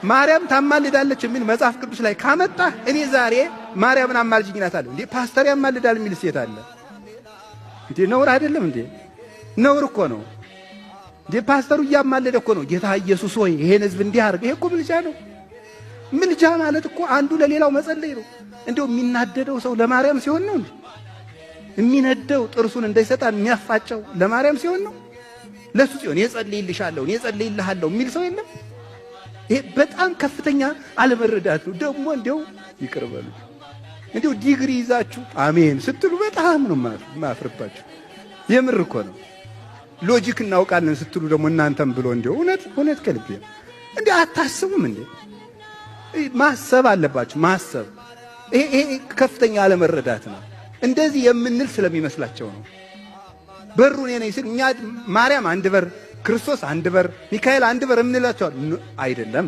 ማርያም ታማልዳለች የሚል መጽሐፍ ቅዱስ ላይ ካመጣህ እኔ ዛሬ ማርያምን አማልጅኝ እላታለሁ። እንዴ ፓስተር ያማልዳል የሚል ሴት አለ እንዴ? ነውር አይደለም እንዴ? ነውር እኮ ነው እንዴ! ፓስተሩ እያማለደ እኮ ነው። ጌታ ኢየሱስ ሆይ ይሄን ህዝብ እንዲህ አድርግ። ይሄ እኮ ምልጃ ነው። ምልጃ ማለት እኮ አንዱ ለሌላው መጸለይ ነው። እንዲያው የሚናደደው ሰው ለማርያም ሲሆን ነው እንዴ? የሚነደው ጥርሱን እንዳይሰጣን የሚያፋጨው ለማርያም ሲሆን ነው። ለሱ ሲሆን እጸልይልሻለሁ፣ እኔ እጸልይልሃለሁ የሚል ሰው የለም። ይሄ በጣም ከፍተኛ አለመረዳት ነው። ደግሞ እንዲያው ይቅር በሉ፣ እንዲያው ዲግሪ ይዛችሁ አሜን ስትሉ በጣም ነው ማፍርባችሁ። የምር እኮ ነው። Logic እናውቃለን ስትሉ ደግሞ እናንተም ብሎ እንዲያው እውነት እውነት ከልቤ እንዴ አታስቡም እንዴ? ማሰብ አለባችሁ። ማሰብ ይሄ ከፍተኛ አለመረዳት ነው። እንደዚህ የምንል ስለሚመስላቸው ነው። በሩ እኔ ነኝ ሲል እኛ ማርያም አንድ በር፣ ክርስቶስ አንድ በር፣ ሚካኤል አንድ በር የምንላቸው አይደለም።